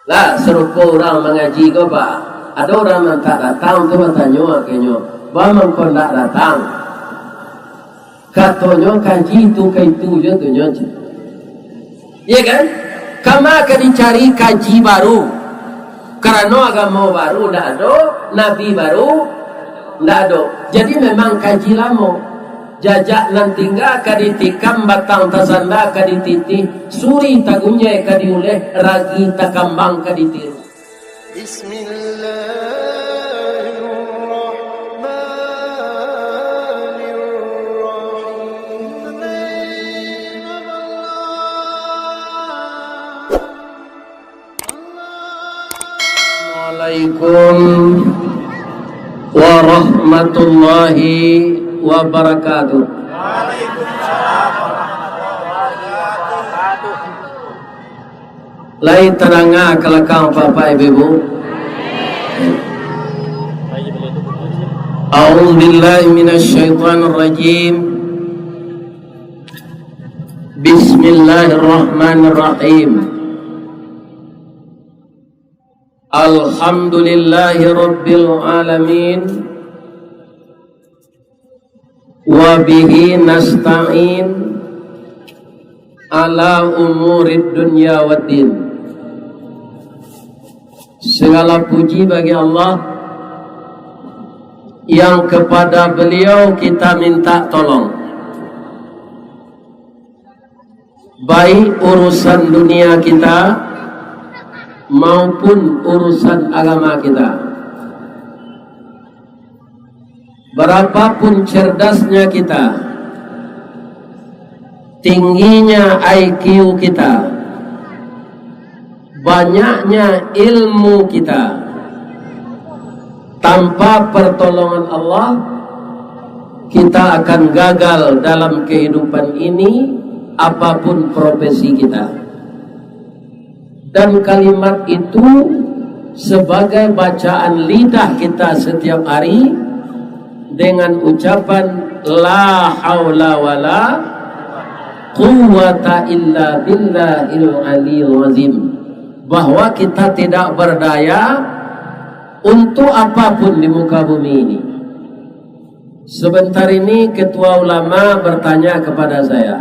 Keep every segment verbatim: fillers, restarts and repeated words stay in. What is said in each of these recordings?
Lah, sarupo urang mangaji ko, Pak. Ado urang nan tak datang tu batanyo ka inyo, "Baa mangko ndak datang?" Katonyo, "Kaji tu ka itu jo tu nyo." Iya kan? Kama ka dicari kaji baru? Karano agamo baru ndak ado, nabi baru ndak ado. Jadi memang kaji lamo. Jajak nan tingga ka ditikam, batang tasanda ka dititih, suri tagunjai ka diuleh, ragi takambang ka ditiru. Bismillahirrahmanirrahim. Assalamualaikum warahmatullahi wabarakatuh. Lai tadanga ka lakang, Bapak, Ibu? A'udzubillahi minasyaitonirrajim. Bismillahirrahmanirrahim. Alhamdulillahirabbil alamin. Wa bihi nasta'in ala umurid dunya waddin. Segala puji bagi Allah yang kepada Beliau kita minta tolong, baik urusan dunia kita maupun urusan agama kita. Berapapun cerdasnya kita, tingginya I Q kita, banyaknya ilmu kita, tanpa pertolongan Allah, kita akan gagal dalam kehidupan ini, apapun profesi kita. Dan kalimat itu sebagai bacaan lidah kita setiap hari dengan ucapan, "La haula wala quwwata illa billahil aliyil azim," bahwa kita tidak berdaya untuk apapun di muka bumi ini. Sebentar ini ketua ulama bertanya kepada saya,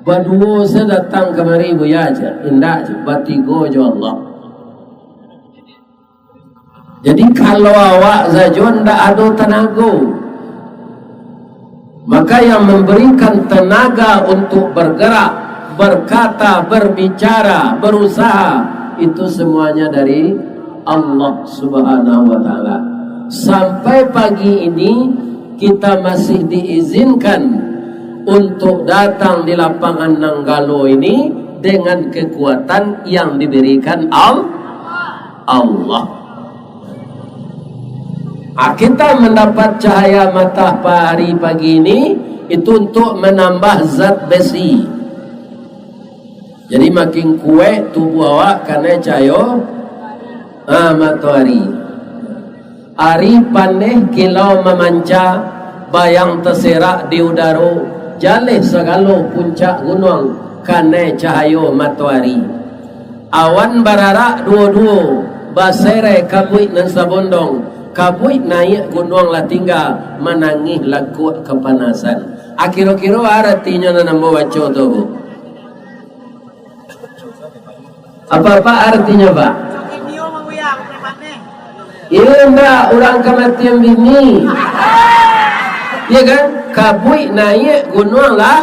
"Baduo se datang kamari, Buya?" cek. "Indak," cek, "batigo jo Allah." Jadi, kalau awak sajo ndak ado tanago, maka yang memberikan tenaga untuk bergerak, berkata, berbicara, berusaha, itu semuanya dari Allah Subhanahu wa Ta'ala. Sampai pagi ini, kita masih diizinkan untuk datang di lapangan Nanggalo ini dengan kekuatan yang diberikan Al-, Allah. Ah, kita mendapat cahaya matahari pagi ini, itu untuk menambah zat besi. Jadi, makin kuaik tubuh awak kanai cahayo, ah, matoari. Ari paneh kilau mamanca, bayang taserak di udaro, jaleh sagalo puncak gunuang kanai cahayo matoari. Awan bararak duo-duo, baserai kabuik nan sabondong, kabuik naiak gunuang lah tingga, manangih lakuak kapanasan. Ah, kiro-kiro aratinyo nan ambo baco tu, Bu? Apa-apa aratinyo, Pak? Iyo, indak, urang kamatian bini. Iya kan? Kabuik naiak gunuang lah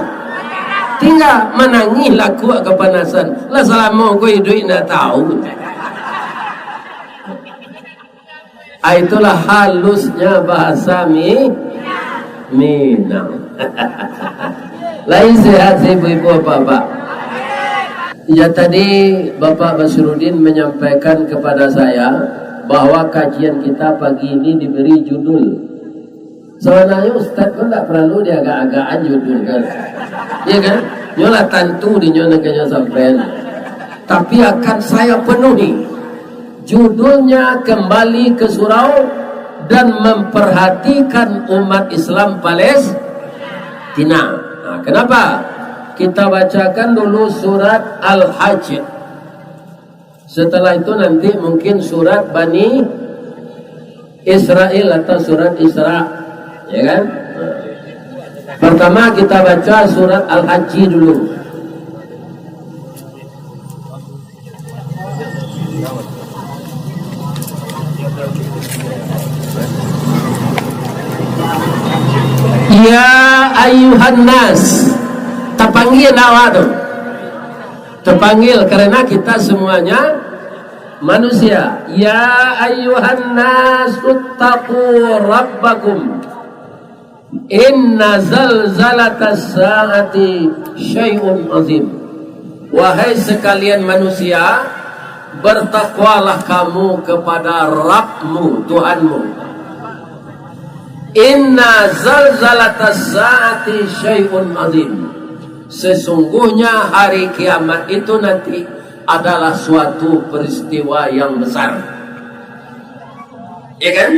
tingga, manangih lakuak kapanasan. Lah salamo ko iduik ndak tahu. Ah, itulah halusnya bahasa Mi-, Minang. Lai sehat, ibu-ibu, bapak-bapak? Ya, tadi Bapak Basrudin menyampaikan kepada saya bahwa kajian kita pagi ini diberi judul. Sebenarnya ustaz pun tak perlu diagak-agakan judul, kan? Iya, kan? Nyolah tantu di nyo nan kanyo sampaian. Tapi akan saya penuhi. Judulnya Kembali ke Surau dan Memperhatikan Umat Islam Palestina. Nah, kenapa? Kita bacakan dulu surat Al-Hajj. Setelah itu nanti mungkin surat Bani Israel atau surat Isra, ya kan? Pertama kita baca surat Al-Hajji dulu. Ya ayuhan nas, tapanggil awak tu. Tapanggil karena kita semuanya manusia. Ya ayuhan nas, taqu rabbakum. Inna zalzalatas sa'ati syai'un azim. Wahai sekalian manusia, bertakwalah kamu kepada Rabbmu, Tuhanmu. Inna zalzalatas sa'ati syai'un azim. Sesungguhnya hari kiamat itu nanti adalah suatu peristiwa yang besar. Ya kan?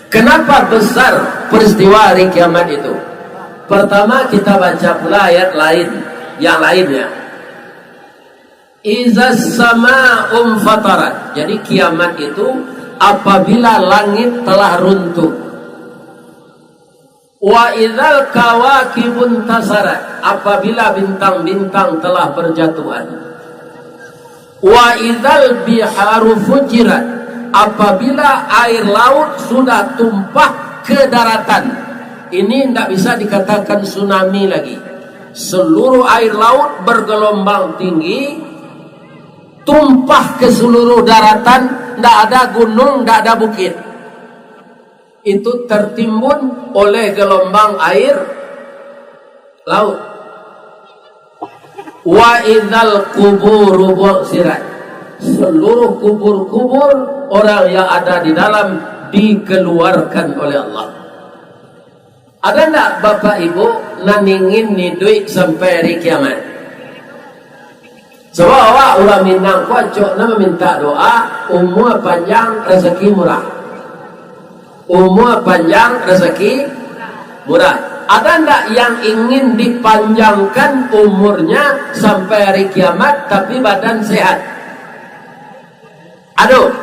Kenapa besar peristiwa hari kiamat itu? Pertama, kita baca pula ayat lain, yang lainnya. Izas sama'um fatarat. Jadi kiamat itu apabila langit telah runtuh. Wa idzal kawakibun tasarat, apabila bintang-bintang telah berjatuhan. Wa idzal biharu fujirat, apabila air laut sudah tumpah ke daratan. Ini ndak bisa dikatakan tsunami lagi. Seluruh air laut bergelombang tinggi, tumpah ke seluruh daratan, ndak ada gunung, ndak ada bukit. Itu tertimbun oleh gelombang air laut. Wa idzal quburu bu'tsirat. Seluruh kubur-kubur orang yang ada di dalam dikeluarkan oleh Allah. Ada ndak Bapak Ibu nan ingin iduik sampai hari kiamat? Sabab awak urang Minang ko acok nan maminta doa, umua panjang, rasaki murah. Umua panjang, rasaki murah. Ada ndak yang ingin dipanjangkan umurnya sampai hari kiamat, tapi badan sehat? Ado?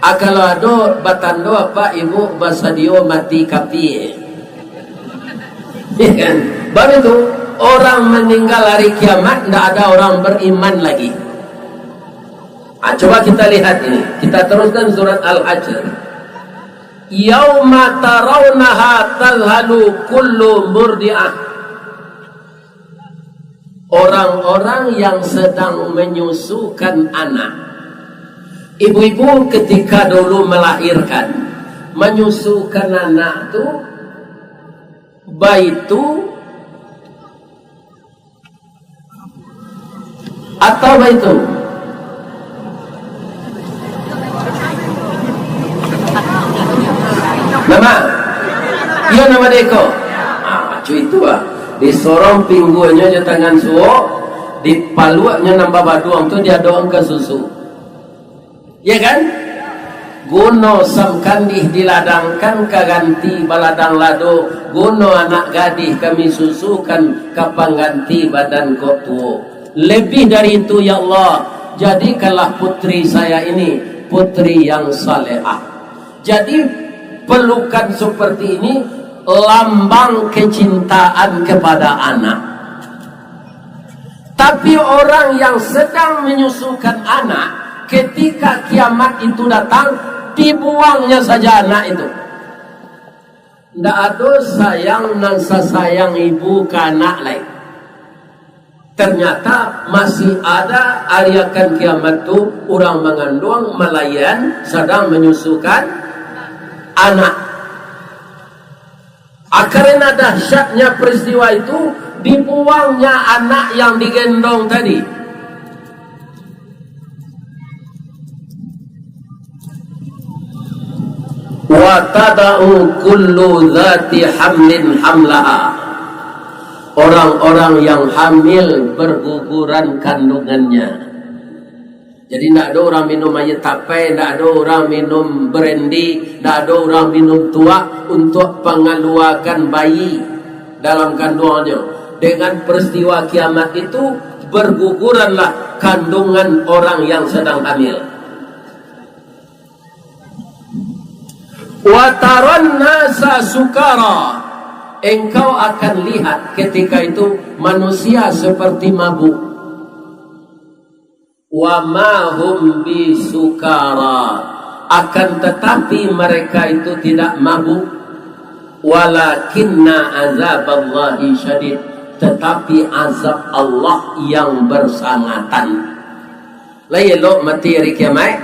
Ah, kalau ado, batando apak ibu basadio mati kapia. Ya kan? Baru itu, orang meninggal hari kiamat, ndak ada orang beriman lagi. Ah, coba kita lihat ini. Kita teruskan surat Al-Hajj. Yauma tarawnaha tadhhalu kullu murdi'ah. Orang-orang yang sedang menyusukan anak. Ibu-ibu ketika dulu melahirkan, menyusukan anak tu, baitu atau baitu? Nama? Iyo, nama deko. Ah, cuy itu ah. Disorong pingguangnyo jo tangan suok, dipaluaknyo nambah baduang tu diadokan ka susu. Ya kan? Guno sam kandih diladangkan ka ganti baladang lado, guno anak gadih kami susukan ka pangganti badan kok tuo. Lebih dari itu, ya Allah, jadikanlah putri saya ini putri yang salehah. Jadi, pelukan seperti ini lambang kecintaan kepada anak. Tapi orang yang sedang menyusukan anak, ketika kiamat itu datang, dibuangnya saja anak itu. Ndak ado sayang nan sasayang ibu ka anak lai. Ternyata masih ada ari akan kiamat tu, urang manganduang, malayan, sadang manyusukan anak. Ah, karena dahsyatnya peristiwa itu, dibuangnya anak yang digendong tadi. Wa tada'u kullu dzati hamlin hamlaha. Orang-orang yang hamil berguguran kandungannya. Jadi, ndak ado urang minum aia tapai, ndak ado urang minum brandy, ndak ado urang minum tuak untuk pangaluakan bayi dalam kanduangannyo. Dengan peristiwa kiamat itu, berguguranlah kandungan orang yang sedang hamil. Wataron nasa sukara, engkau akan lihat ketika itu manusia seperti mabuk. Wa ma hum bi sukara, akan tetapi mereka itu tidak mabuk. Walakinna azaballahi syadid, tetapi azab Allah yang bersangatan. Lai elok mati hari kiamaik?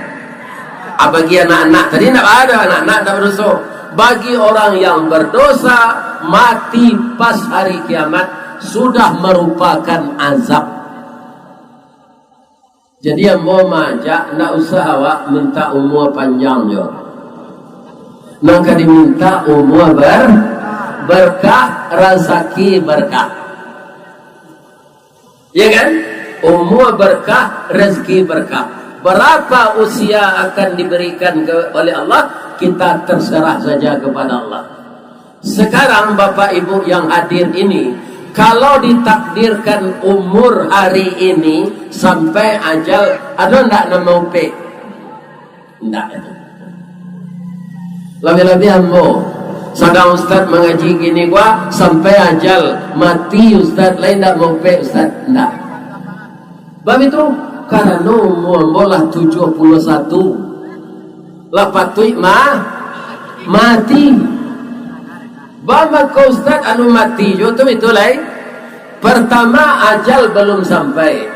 Ah, bagi anak-anak tadi ndak ada, anak-anak ndak berdosa. Bagi orang yang berdosa, mati pas hari kiamat sudah merupakan azab. Jadi ambo maajak, ndak usah awak minta umua panjang jo. Nan ka diminta umua ber-, berkah, razaki berkah. Ya kan? Umua berkah, rezeki berkah. Berapa usia akan diberikan ke, oleh Allah, kita terserah saja kepada Allah. Sekarang, Bapak Ibu yang hadir ini, kalau ditakdirkan umur hari ini sampai ajal, ado ndak nan maupek? Ndak. Labiah-labiah ambo, sadang ustaz mangaji kini ko, sampai ajal mati ustaz, lai ndak maupek ustaz, ndak. Bab itu, karano umua ambo lah tujuah puluah satu, lah patuik ma-, mati. Bab mako ustaz anu mati jo tu itu lai. Pertama, ajal belum sampai.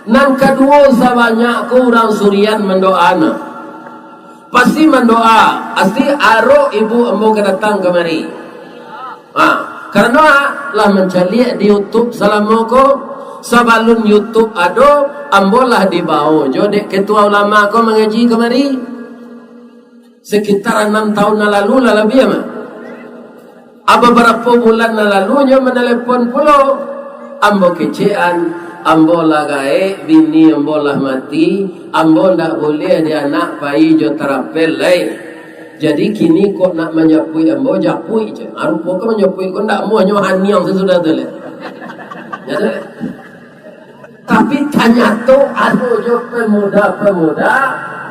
Nan kaduo, sabanyak ko urang surian mandoa nah. Pasti mandoa, pasti arok ibu ambo ka datang kamari. Ha, karano lah mancaliak di YouTube salamo ko, sabalun YouTube ado, ambo lah dibao jo dek ketua ulama ko mangaji kamari. Sekitar anam tahun nan lalu lah labiah mah. Ah, babarapo bulan nan lalu nyo manalepon pulo. Ambo kecekan, ambo lah gaek, bini ambo lah mati, ambo ndak buliah di anak pai jo tarapel lai. Jadi kini kok nak manjapuik ambo, japuik je. Ah, rupo ko manjapuik ko ndak muah nyo haniang sasudah tu lai. Ya tu lai. Tapi tanyato ado jo pemuda-pemuda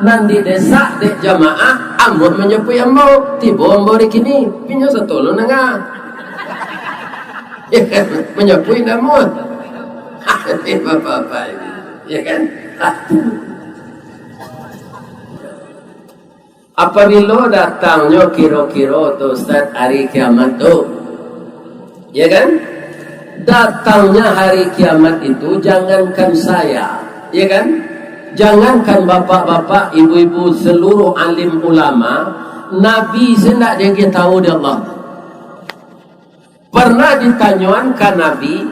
nan didesak dek jamaah, amuah manjapuik ambo, tibo ambo di kini, pinyo satolong nanga. Ya kan? Manjapuik ndak amuah. Bapak-bapak ini, ya kan? Apabilo datangnyo kiro-kiro tu, Ustaz, hari kiamat tu, ya kan? Datangnya hari kiamat itu, jangankan saya, ya kan? Jangankan bapak-bapak, ibu-ibu, seluruh alim ulama, Nabi se ndak diagiah tahu dek Allah. Pernah ditanyoan ka Nabi,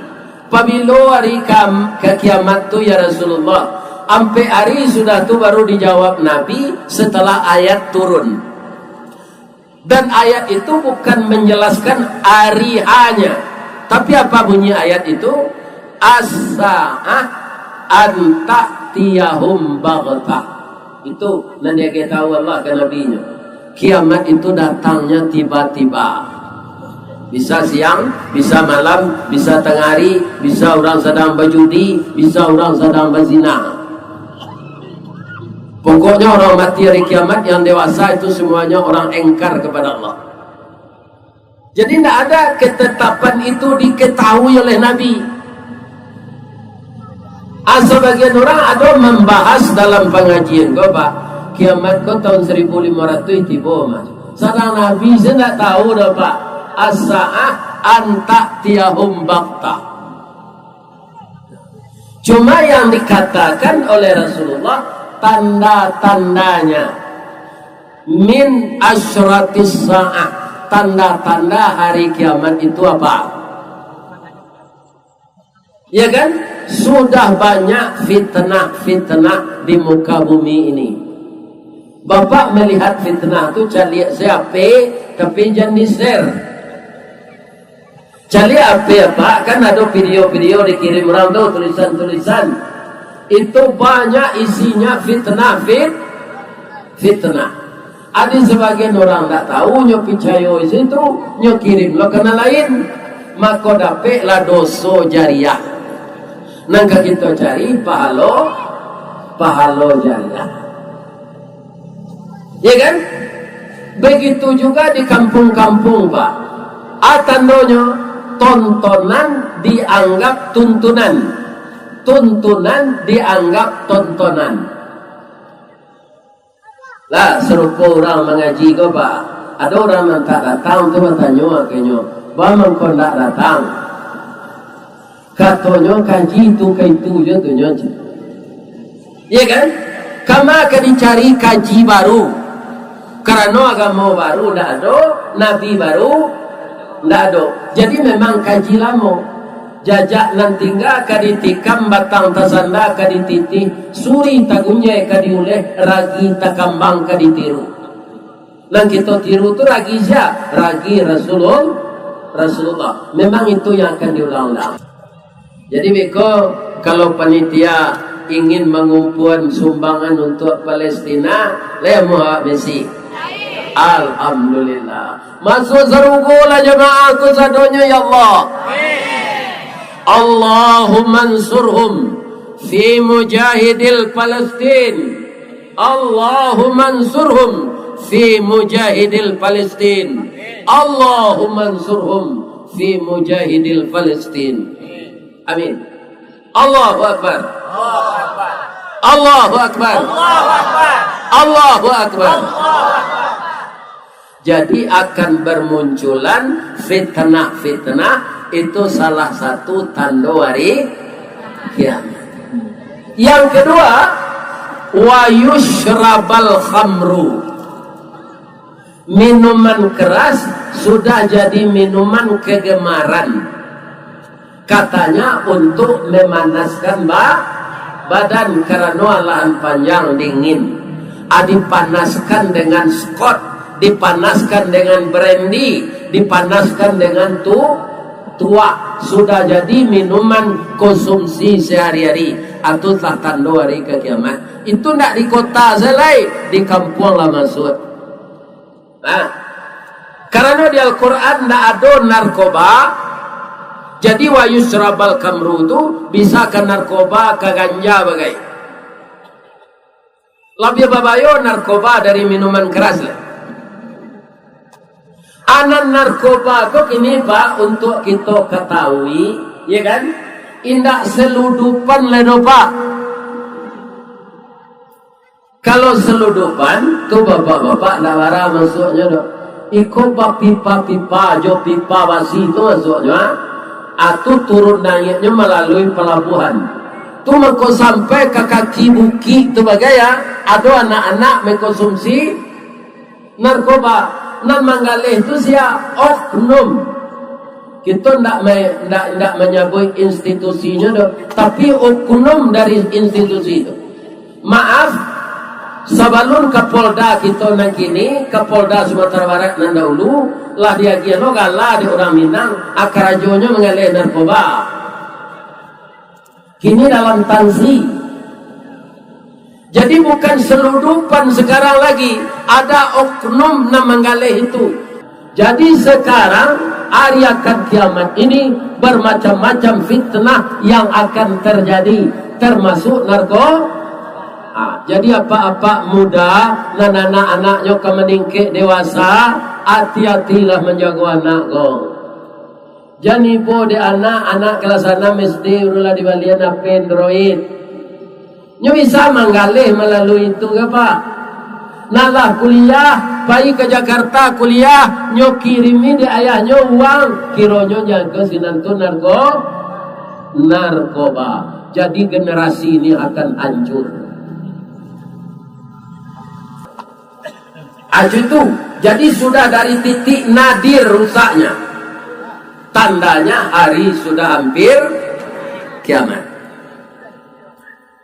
"Pabilo ari kam-, ka kiamat tu, ya Rasulullah?" Ampek ari sudah tu baru dijawab Nabi setelah ayat turun. Dan ayat itu bukan menjelaskan ari hanya. Tapi apa bunyi ayat itu? "As-sa'ah an ta'tiyahum baghtah." Itu nan diagiah tahu Allah ka Nabi-Nyo. Kiamat itu datangnya tiba-tiba. Bisa siang, bisa malam, bisa tangah hari, bisa urang sadang bajudi, bisa urang sadang bazina. Pokoknya orang mati hari kiamat yang dewasa itu semuanya orang engkar kepada Allah. Jadi, ndak ada ketetapan itu diketahui oleh Nabi. Ah, sabagian urang ado mambahas dalam pangajian ko, Pak, kiamat ko tahun saribu limo ratuih tibo, Mas. Sadang Nabi se ndak tahu doh, Pak. As-sa'ah an ta'tiyahum baghtah. Cuma yang dikatakan oleh Rasulullah, tanda-tandanya, min asyratis sa'ah, tanda-tanda hari kiamat itu apa? Ya kan? Sudah banyak fitnah-fitnah di muka bumi ini. Bapak melihat fitnah tu, caliak se ape, tapi jan di-share. Caliak ape, Pak, kan ado video-video dikirim urang tu, tulisan-tulisan. Itu banyak isinya fitnah, fit-, fitnah. Ado sabagian urang ndak tahu, nyo picayo isi tu, nyo kirim lo ka nan lain. Mako dapeklah doso jariah. Nan ka kito cari pahalo, pahalo jariah. Ya kan? Begitu juga di kampung-kampung, Pak. A tandonyo, tontonan dianggap tuntunan. Tuntunan dianggap tontonan. Lah, sarupo urang mangaji ko, Pak. Ado urang nan tak datang tu batanyo ka inyo, "Baa mangko ndak datang?" Katonyo, "Kaji tu ka itu jo tu nyo." Iya kan? Kama ka dicari kaji baru? Karano agamo baru ndak ado, nabi baru ndak ado. Jadi memang kaji lamo. Jajak nan tingga ka ditikam, batang tasanda ka dititih, suri tagunjai ka diuleh, ragi takambang ka ditiru. Nan kito tiru tu ragi sia? Ragi Rasulul-, Rasulullah. Memang itu yang akan diulang-ulang. Jadi beko, kalau panitia ingin mangumpuan sumbangan untuak Palestina, lai amuah awak bisi. Alhamdulillah. Masuak sarugo lah jamaah ko sadonyo, ya Allah. Allahumma ansurhum fi mujahidil Palestin. Allahumma ansurhum fi mujahidil Palestin. Allahumma ansurhum fi mujahidil Palestin. Amin. Allahu Akbar. Allahu Akbar. Allahu Akbar. Jadi akan bermunculan fitnah-fitnah, itu salah satu tando hari kiamat. Yang kedua, wa yusyrabal khamru. Minuman keras sudah jadi minuman kegemaran. Katanya untuk memanaskan ba-, badan karano alahan panjang dingin. Ah, dipanaskan dengan Scotch, dipanaskan dengan brandy, dipanaskan dengan tu-, tuak. Sudah jadi minuman konsumsi sehari-hari. Atu lah tando hari ka kiamat. Itu ndak di kota sajo lai, di kampuang lah masuak. Nah, karano di Al-Quran ndak ado narkoba, jadi wa yusyrabal khamru tu bisa ka narkoba, ka ganja bagai. Labiah babayo narkoba dari minuman keras lah. Anan narkoba tu kini, Pak, untuk kito katahui, ya kan? Indak seludupan lai doh, Pak. Kalau seludupan, tu bapak-bapak ndak bara masuaknyo doh. Iko bapipa-pipa jo pipa basi tu masuaknyo, ah. Ah, tu turun naiaknyo malalui palabuhan. Tu mako sampai ka kaki bukik tu bagai, ah. Ado anak-anak mengkonsumsi narkoba. Nan manggaleh tu sia? Oknum. Kito ndak ma-, ndak, ndak manyabuik institusinyo doh, tapi oknum dari institusi tu. Maaf, sabalun Kapolda kito nan kini, Kapolda Sumatera Barat nan dahulu, lah diagiah lo gala dek urang Minang, ah, karajonyo manggaleh narkoba. Kini dalam tansi. Jadi bukan seludupan sekarang lagi, ada oknum nan manggaleh itu. Jadi sekarang, hari akan kiamat ini, bermacam-macam fitnah yang akan terjadi, termasuk narko-, ah, jadi apak-apak muda, nan anak-anaknyo ka maningkek dewasa, ati-atilah manjago anak ko. Jan ibo dek anak, anak kelas anam S D, ulah dibalian H P Android. Nyo bisa manggaleh malalui itu ka, Pak? Nan lah kuliah, pai ka Jakarta kuliah, nyo kirimi dek ayahnyo uang, kironyo nyago sinan tu narko-, narkoba. Jadi generasi ini akan hancur. Acu tu, jadi sudah dari titik nadir rusaknya. Tandanya hari sudah hampir kiamat.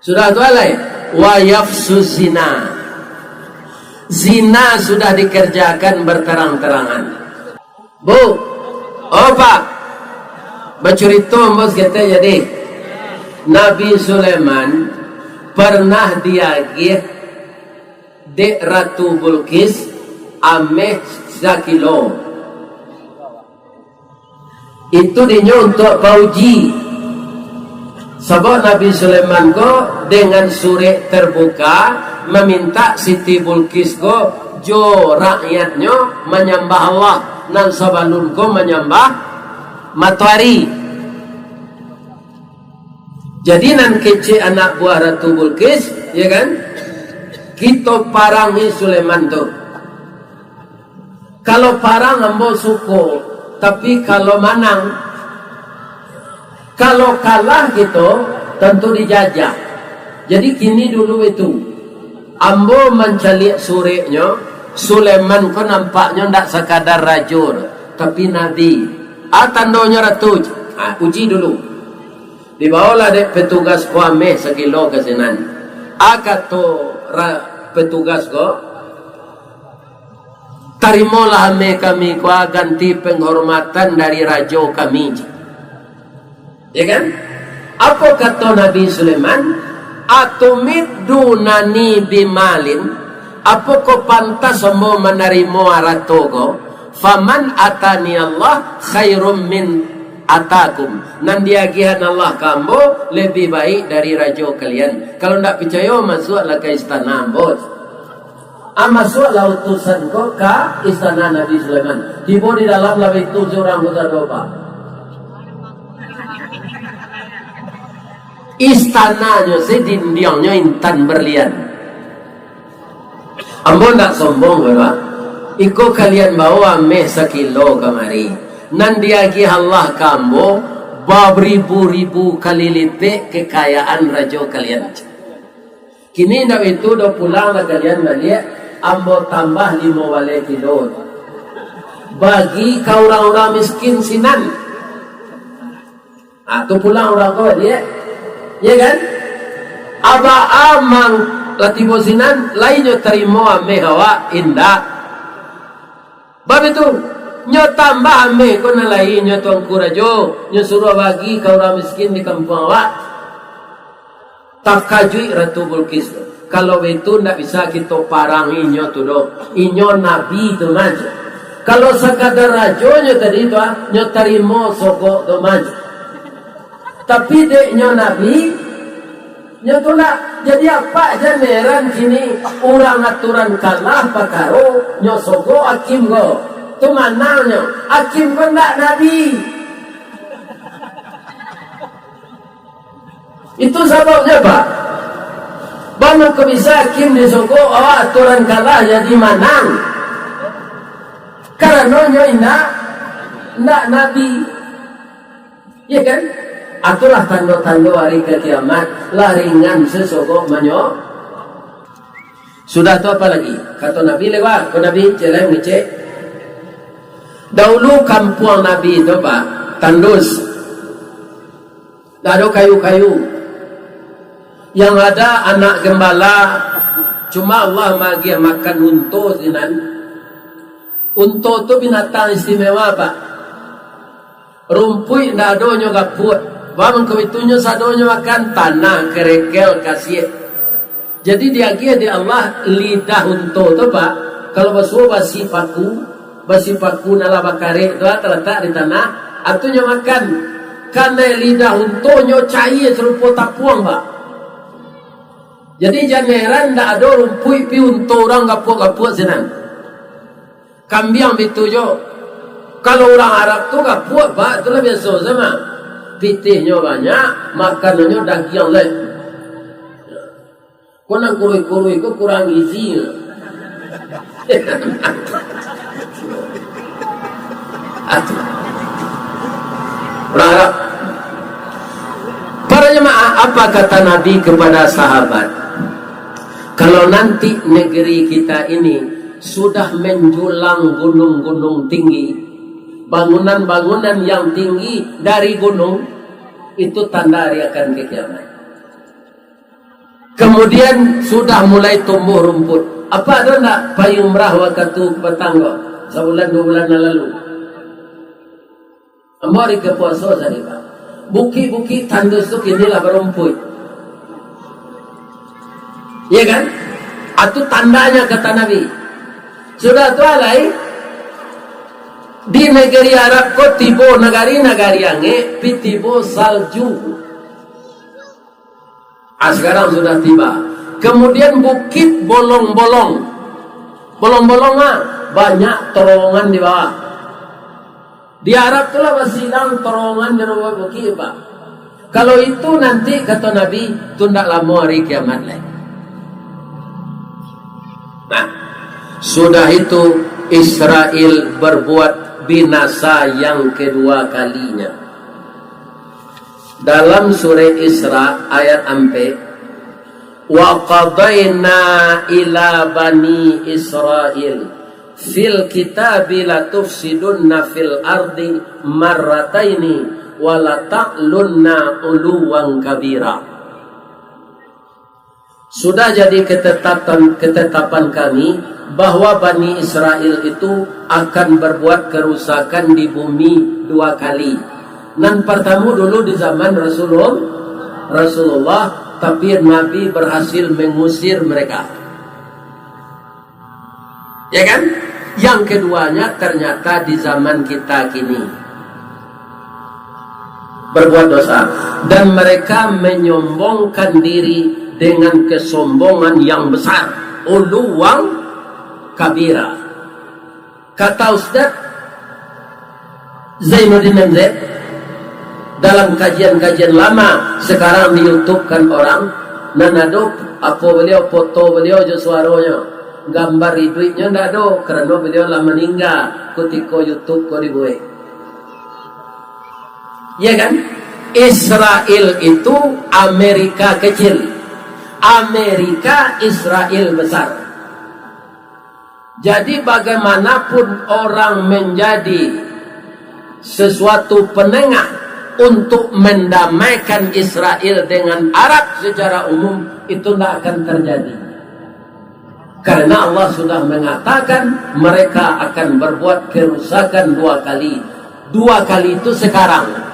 Sudah tu alai, wa yafsu zina. Zina sudah dikerjakan berterang-terangan. Bu, oh Pak, bacurito ambo saketek jadi. Nabi Sulaiman pernah diagiah dek Ratu Bulqis ameh sakilo. Itu dinyo untuak pauji. Sabab Nabi Sulaiman ko dengan surek terbuka mamintak Siti Bulqis ko jo rakyatnyo manyambah Allah nan sabalun ko manyambah matoari. Jadi nan kecek anak buah Ratu Bulqis, ya kan? Kito parangi Sulaiman tu. Kalau parang ambo suko, tapi kalau manang, kalau kalah kito, tantu dijajah. Jadi kini dulu itu, ambo mancaliak sureknyo, Sulaiman ko nampaknyo ndak sakadar rajo, tapi nabi. Ah, tandonyo Ratu, ah, uji dulu. Dibaolah dek petugas ko ameh sakilo ka sinan. Ah, kato ra-, petugas ko, "Tarimolah ameh kami ko ganti penghormatan dari rajo kami." Ya kan? Apo kato Nabi Sulaiman? "Atumiddunani bimalin, apo ko pantas ambo manarimo arato ko? Faman atani Allah khairum min atakum." Nan diagihan Allah ka ambo lebih baik dari rajo kalian. Kalau ndak picayo, masuaklah ka istana ambo. Ah, masuaklah utusan ko ka istana Nabi Sulaiman. Tibo di dalam, lah itu surang kota doba. Istananyo se dindiangnyo intan berlian. Ambo ndak sombong, Bapak. Iko kalian bawa ameh sakilo kamari. Nan diagih Allah ka ambo, baribu-ribu kali lipek kekayaan rajo kalian. Kini ndak itu doh, pulanglah kalian baliak, ambo tambah limo baleh kilo. Bagi ka urang-urang miskin sinan. Ah, tu pulang urang ko baliak. Ya kan? Aba amang lah tibo sinan, lai nyo tarimo ameh awak, indak. Bab itu, nyo tambah ameh ko nan lai nyo tuanku rajo, nyo suruah bagi ka urang miskin di kampuang awak. Takajuik Ratu Bulqis tu. Kalau baitu, ndak bisa kito parang inyo tu doh. Inyo nabi tu mah. Kalau sakadar rajonyo tadi tu, ah, nyo tarimo sogok tu mah. Tapi dek nyo nabi, nyo tulak. Jadi apak jan heran kini urang aturan kalah pakaro, nyo sogok hakim ko. Tu manangnyo, hakim ko ndak nabi. Itu sababnyo, Pak. Baa mangko bisa hakim disogok, awak aturan kalah jadi manang? Karano nyo indak, indak nabi. Iya kan? Itulah tando-tando hari ka kiamat, lah ringan sesogok manyo. Sudah tu apa lagi? Kato Nabi lewat, ko Nabi celeng ngecek. Dahulu kampuang Nabi tu, Pak, tandus. Ndak ado kayu-kayu. Yang ada anak gembala, cuma Allah magiah makan unto sinan. Unto tu binatang istimewa, Pak. Rumpuik ndak ado nyo gapuak. Baa mangko itu nyo sadonyo makan tanah, kerekel, kasiak. Jadi diagiah dek Allah lidah unto tu, Pak. Kalau basuo basi paku, basi paku nan lah bakarek tu, ah, talatak di tanah, ah, tu nyo makan. Kanai lidah unto nyo caia sarupo tapuang, Pak. Jadi jan heran ndak ado rumpuik pi unto urang gapuak-gapuak sinan. Kambiang bitu jo. Kalau urang Arab tu gapuak, Pak, tu lah biaso sama. Pitihnyo banyak, makanannyo dagiang lai. Ko nan kuruih-kuruih ko kurang gizi. Urang Arab. Para jemaah, apa kata Nabi kepada sahabat? Kalau nanti negeri kita ini sudah menjulang gunung-gunung tinggi, bangunan-bangunan yang tinggi dari gunung, itu tanda hari akan ke kiamat. Kemudian sudah mulai tumbuh rumput. Apa ado ndak pai umrah wakatu patang ko? Sabulan dua bulan nan lalu. Ambo hari ka puaso tadi, Pak. Bukik-bukik tandus tu kini lah barumpuik. Iya kan? Atu tandanya kata Nabi. Sudah tu alai, di negeri Arab ko tibo nagari-nagari angek, pi tibo salju. Ah, sekarang sudah tiba. Kemudian Bukit Bolong-bolong. Bolong-bolong, ah, banyak terowongan di bawah. Di Arab tu lah basilang terowongan di rumah bukit, Pak. Kalau itu nanti, kata Nabi, tu ndak lamo hari kiamat lai. Nah, sudah itu Israel berbuat binasa yang kedua kalinya. Dalam surah Isra ayat ampek, "Wa qadaina ila bani Israil fil kitabi latufsidunna fil ardi marrataini wa lata'lunna uluwan kabira." Sudah jadi ketetapan, ketetapan kami bahwa Bani Israel itu akan berbuat kerusakan di bumi dua kali. Nan pertama dulu di zaman Rasulul-, Rasulullah, tapi Nabi berhasil mengusir mereka. Ya kan? Yang keduanya ternyata di zaman kita kini berbuat dosa, dan mereka menyombongkan diri dengan kesombongan yang besar, uluwan kabira. Kata Ustaz Zainuddin M Z, dalam kajian-kajian lama, sekarang di YouTube kan orang, nan ado apo beliau, foto beliau jo suaronyo, gambar iduiknyo ndak ado, karano beliau lah maningga kutiko YouTube ko dibuek. Ya kan? Israel itu Amerika kecil. Amerika, Israel besar. Jadi, bagaimanapun orang menjadi sesuatu penengah untuk mendamaikan Israel dengan Arab secara umum, itu tidak akan terjadi. Karena Allah sudah mengatakan mereka akan berbuat kerusakan dua kali. Dua kali itu sekarang.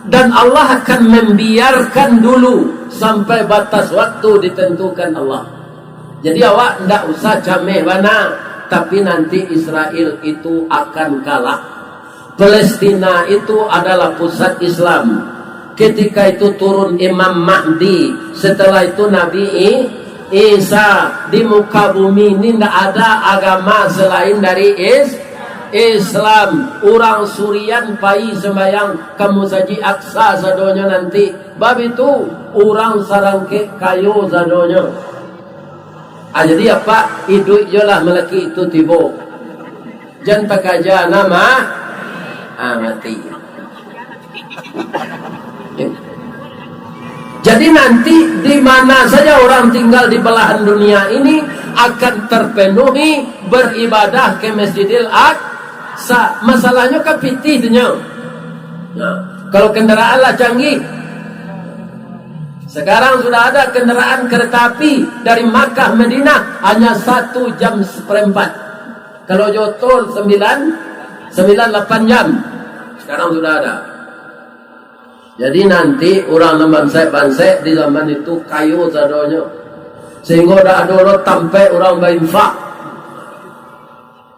Dan Allah akan membiarkan dulu sampai batas waktu ditentukan Allah. Jadi awak ndak usah cameh bana, tapi nanti Israel itu akan kalah. Palestina itu adalah pusat Islam. Ketika itu turun Imam Mahdi, setelah itu Nabi I-, Isa. Di muka bumi ini ndak ada agama selain dari Is-, Islam. Urang Surian pai sembayang ka Musajik Aqsa sadonyo nanti. Bab itu, urang Sarangkek kayo sadonyo. Ah, jadi apak iduik jolah malaki itu tibo. Jan takaja nama, ah, mati. Jadi nanti di mana saja orang tinggal di belahan dunia ini akan terpenuhi beribadah ke Masjidil Aqsa. Masalahnya kan pitih tu nyo. Nah, kalau kendaraan lah canggih. Sekarang sudah ada kendaraan kereta api dari Makkah Madinah hanya satu jam seperempat. Kalau jo tol sembilan, sembilan lapan jam. Sekarang sudah ada. Jadi nanti urang nan bansek-bansek di zaman itu kayo sadonyo. Sehingga dak ado lo tampek urang bainfak.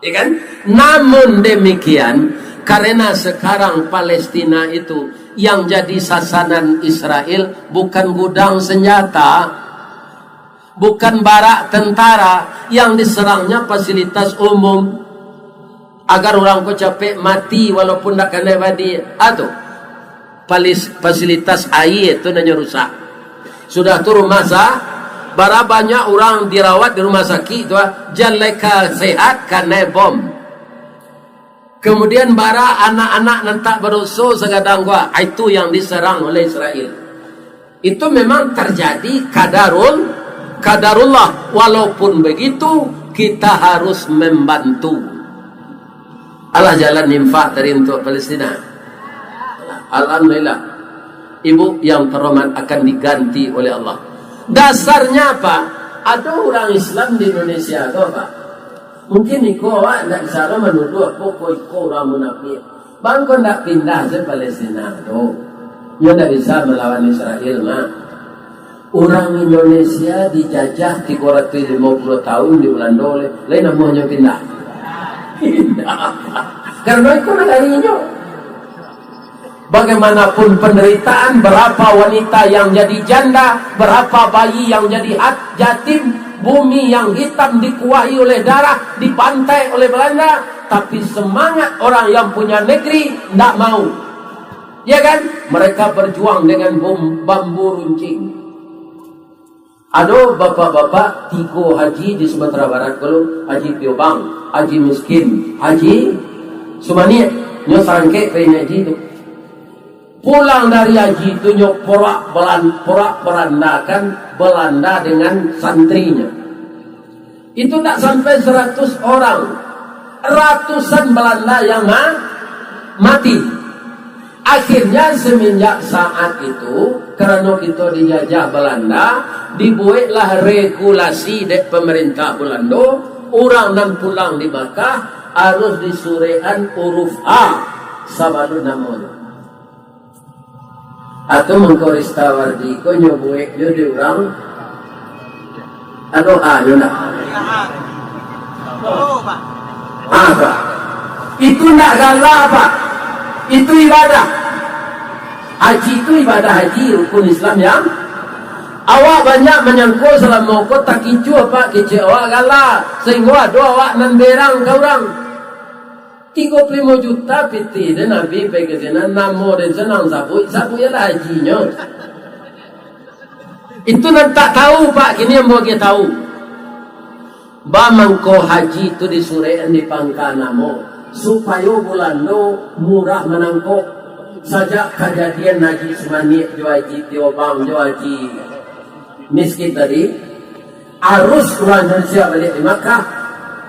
Ya kan? Namun demikian, karena sekarang Palestina itu yang jadi sasaran Israel bukan gudang senjata, bukan barak tentara, yang diserangnya fasilitas umum, agar urang ko capek mati walaupun dak kanai badi. Ah, tu. Palis-, fasilitas aia tu nan nyo rusak. Sudah tu rumah sa-, bara banyak urang dirawat di rumah sakik tu, ah, jan lai ka sehat kanai bom. Kemudian bara anak-anak nan tak badoso sagadang ko, ah, itu yang diserang oleh Israel. Itu memang terjadi kadarul-, kadarullah. Walaupun begitu, kita harus membantu. Alah jalan infak tadi untuk Palestina. Alhamdulillah. Ibu yang terhormat akan diganti oleh Allah. Dasarnya apa? Ada orang Islam di Indonesia tu apa? Mungkin iko awak ndak bisa lah menuduh apa ko iko orang munafik. Bang, ko ndak pindah se Palestina tu. Nyo ndak bisa melawan Israel mah. Urang Indonesia dijajah tigo ratuih limo puluah tahun di Belando, lai, lai namonyo pindah? Pindah. Karena itu nagarinyo. Bagaimanapun penderitaan, berapa wanita yang jadi janda, berapa bayi yang jadi at-, yatim, bumi yang hitam dikuahi oleh darah, dibantai oleh Belanda, tapi semangat orang yang punya negeri ndak mau. Ya kan? Mereka berjuang dengan bom-, bambu runcing. Ado bapak-bapak tigo haji di Sumatera Barat ko, Haji Piobang, Haji Miskin, Haji Sumaniak. Nyo sarangkek ka ini haji tu. Pulang dari haji tu, nyo porak belan-, porak berandakan Belanda dengan santrinya. Itu tak sampai seratus orang, ratusan Belanda yang ma-, mati. Akhirnya, semenjak saat itu, karano kito dijajah Belanda, dibueklah regulasi dek pemerintah Belanda, urang nan pulang di Makkah harus disurekan huruf A sabalun namonyo. Atau mangko Ristawardi ko nyo buek jo di urang, ado A nyo ndak? A, Pak. Itu ndak gala, Pak. Itu ibadah. Haji itu ibadah haji, rukun Islam yang awak banyak manyangko salamo ko takicuah, Pak, kecek awak gala, sahinggo ado awak nan berang ka urang. Tigo puluah limo juta pitih den Nabi pai ka sinan, namo den sanang sabuik, sabuik alah hajinyo. Itu nan tak tahu, Pak, kini ambo agiah tahu. Ba mangko haji tu disurekan di pangka namo, supayo Bulando murah manangkok. Sajak kajadian Haji Sumaniak jo Haji Tiobang jo Haji Miskin tadi, arus urang Indonesia baliak di Makkah,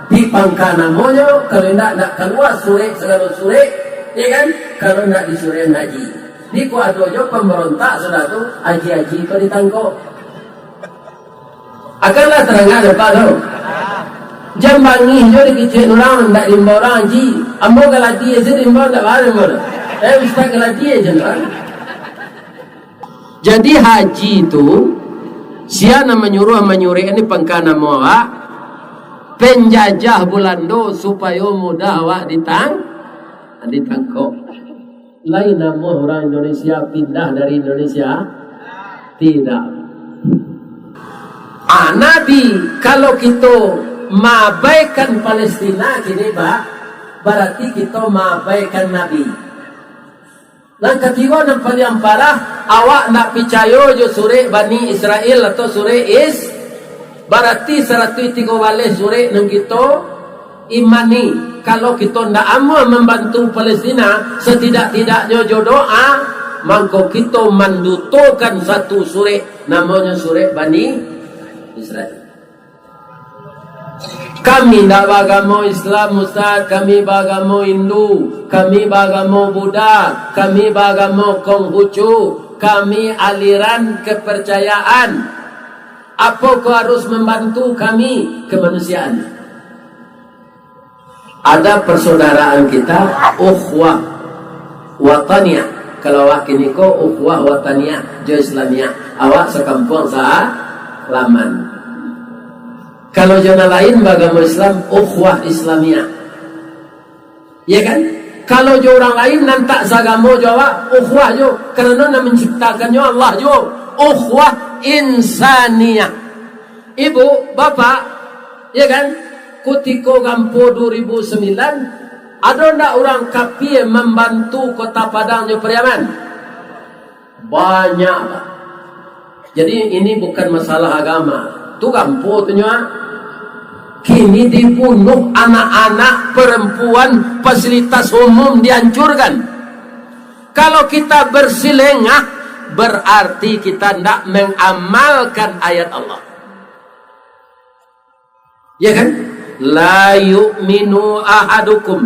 di pangka namonyo, kalau indak, ndak kalua surek, sagalo surek, ya kan? Kalau ndak disurekan haji. Di ko ado jo pambarontak sudah tu, haji-haji ko ditangkok. Akanlah tarangah, Pak, tu. Jan bangih jo dikecek urang, ndak diimbau urang haji. Ambo galadi se diimbau, ndak barang ambo tu. Eh, Ustaz galadi se tu. Jadi haji tu, sia nan manyuruah manyurekan di pangka namo awak, penjajah Bulando supayo mudah awak ditang-, ditangkok. Lain namuah urang Indonesia pindah dari Indonesia? Tidak. Ah, Nabi, kalau kito maabaikan Palestina kini, Pak, barati kito maabaikan Nabi. Nan katigo, nan paliang parah, awak ndak picayo jo surek Bani Israel atau surek Is-, barati saratuih tigo baleh surek nan kito imani. Kalau kito ndak amuah mambantu Palestina, satidak-tidaknyo jo doa, mangko kito mandutokan satu surek, namonyo surek Bani Israel. Kami ndak baagamo Islam, Ustaz. Kami baagamo Hindu. Kami baagamo Buddha. Kami baagamo Konghucu. Kami aliran kepercayaan. Apo ko harus mambantu kami kemanusiaan? Ada persaudaraan kita, ukhuwah wataniyah. Kalau awak kini ko, ukhuwah wataniyah jo Islamiyah. Awak sakampuang salaman. Kalau jo nan lain baagamo Islam, ukhuwah Islamiyah. Ya kan? Kalau jo urang lain nan tak saagamo jo awak, ukhuwah jo. Karano nan manciptakannyo Allah jo. Ukhuwah insaniyah. Ibu, bapak, ya kan? Kutiko gampo dua ribu sambilan, ado ndak urang kapia mambantu Kota Padang jo Pariaman? Banyak, Pak. Jadi, ini bukan masalah agama. Tu gampo tu nyo, ah. Kini dibunuh anak-anak, perempuan, fasilitas umum dihancurkan. Kalau kita bersilengah, berarti kita ndak mengamalkan ayat Allah. Ya kan? "La yu'minu ahadukum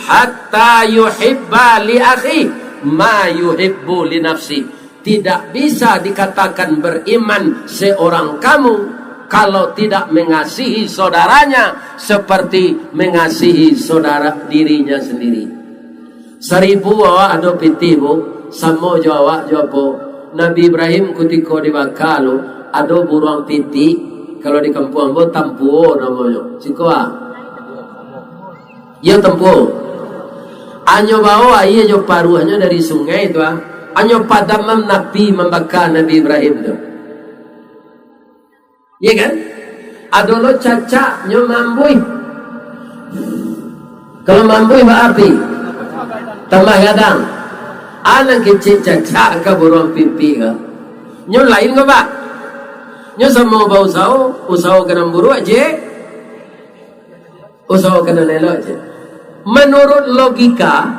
hatta yuhibba li akhi ma yuhibbu li nafsi." Tidak bisa dikatakan beriman seorang kamu kalau tidak mengasihi saudaranya seperti mengasihi saudara dirinya sendiri. Saribu awak ado pitih, Bu, samo jo awak jo apo? Nabi Ibrahim kutiko dibaka tu, ado buruang pitih, kalau di kampuang ambo tampuo namonyo. Siko, ah. Iyo, tampuo. Anyo bawo aia jo paruahnyo dari sungai tu, ah. Anyo padamkan api mambaka Nabi Ibrahim tu. Iya kan? Ado lo cacak nyo maambuih. Kalau maambuih baapi, tambah gadang. Anak kecil cacak ka buruang pipik ka. Nyo lain ko, Pak. Nyo samo bausaho, usaho ka nan buruak, cik. Usaho ka nan elok, cik. Menurut logika,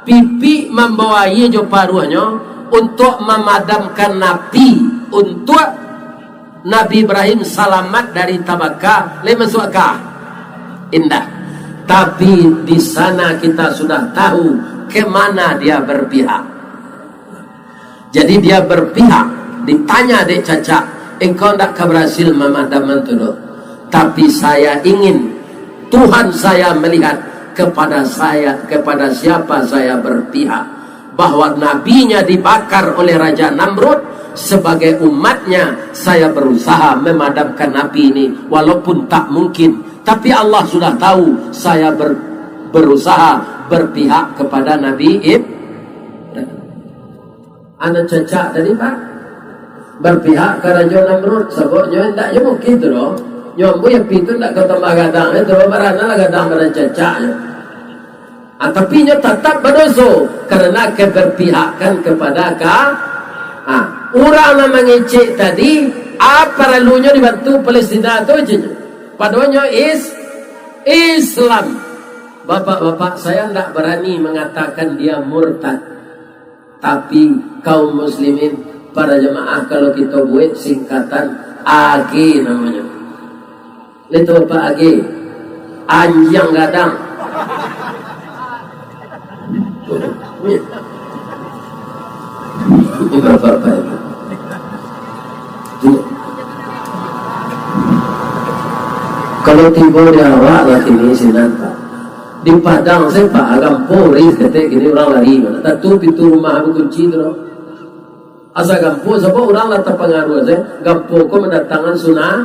pipik mambawa aia jo paruahnyo untuak mamadamkan api, untuak Nabi Ibrahim salamat dari tabaka, lai masuak akal? Indak. Tapi di sana kita sudah tahu ke mana dia berpihak. Jadi dia berpihak, ditanya dek cacak, "Engkau ndak ka berhasil mamadamkan tu doh. Tapi saya ingin Tuhan saya melihat kepada saya, kepada siapa saya berpihak, bahwa nabinya dibakar oleh Raja Namrud, sebagai umatnya saya berusaha memadamkan api ini, walaupun tak mungkin. Tapi Allah sudah tahu saya ber-, berusaha berpihak kepada Nabi Ibrahim." Anak cacak tadi, Pak, berpihak ka Rajo Namrud, sabab nyo indak nyo mungkin tu doh. Nyo ambuih api tu indak ka tambah gadang, eh, tu barana lah gadang badan cacak nyo. Ah, tapi nyo tatap badoso, karena keberpihakan kepada ka-, ah, urang nan mangecek tadi, ah, paralunyo dibantu Palestina tu je. Padonyo is-, Islam. Bapak-bapak, saya ndak berani mengatakan dia murtad. Tapi kaum muslimin, para jamaah, kalau kita buat singkatan, A G namanya. Itu apa A G? Anjiang gadang. Bapak-bapak, kalau tibo di awak lah kini sinan, Pak. Di Padang se, Pak, gampo ris ketek kini urang lari. Tantu pintu rumah bakunci tu. Asa gampo, sabab urang lah tapangaruah se. Gampo ko mandatangkan suna-,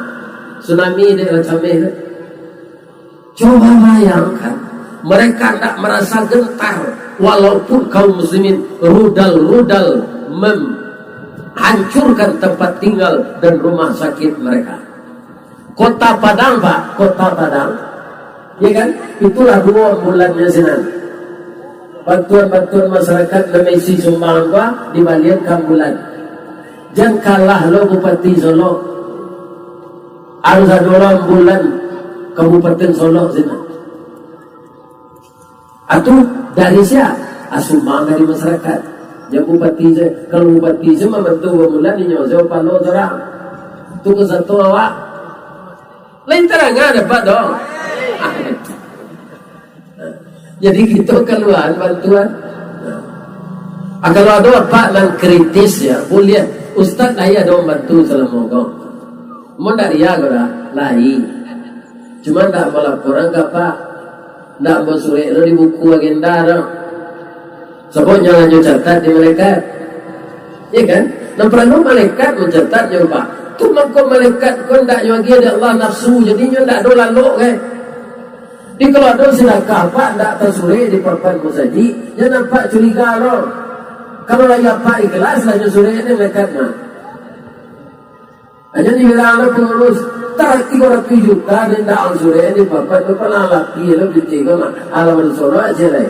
tsunami dek lah cameh tu. Coba bayangkan, mereka ndak merasa gentar, walaupun kaum muslimin rudal-rudal mem-, hancurkan tempat tinggal dan rumah sakit mereka. Kota Padang, Pak, Kota Padang. Ya kan? Itulah duo ambulannyo sinan. Bantuan-bantuan masyarakat nan maisi sumbangan, Pak, dibalian ka ambulan. Jan kalah lo Bupati Solok. Harus ado lo ambulan Kabupaten Solok sinan. Atu dari sia? Ah, sumbang dari masyarakat. Jan bupati se, kalau bupati se mambantu bamulan, inyo se palo sorang. Tu kasato awak. Lain tarang dapat dong. Jadi, kita kaluaan bantuan. Ah, kalau ado apak nan kritis, ya, buliah. Ustaz lai ado mambantu salamo ko. Mun dari ko dah, lai. Cuma ndak ambo laporan ka apak. Ndak ambo surek lo di buku agenda tu. Sabab nyo lah nyo catat di malaikat. Ya kan? Nan paralu malaikat mancatat nyo, Pak. Tu mangko malaikat ko ndak nyo agiah dek Allah nafsu, jadi nyo ndak ado lalok, kan? Jadi kalau ado sadakah apak ndak tasurek di papan musajik, jan apak curiga lo. Kalau lai apak ikhlas, lah nyo surek ni malaikat mah. Aja dibilang lo pengurus, tak tigo ratuih juta, dia ndak ang surek di papan tu, pernah laki lo, binti ko mah, alaman Solok aja lai.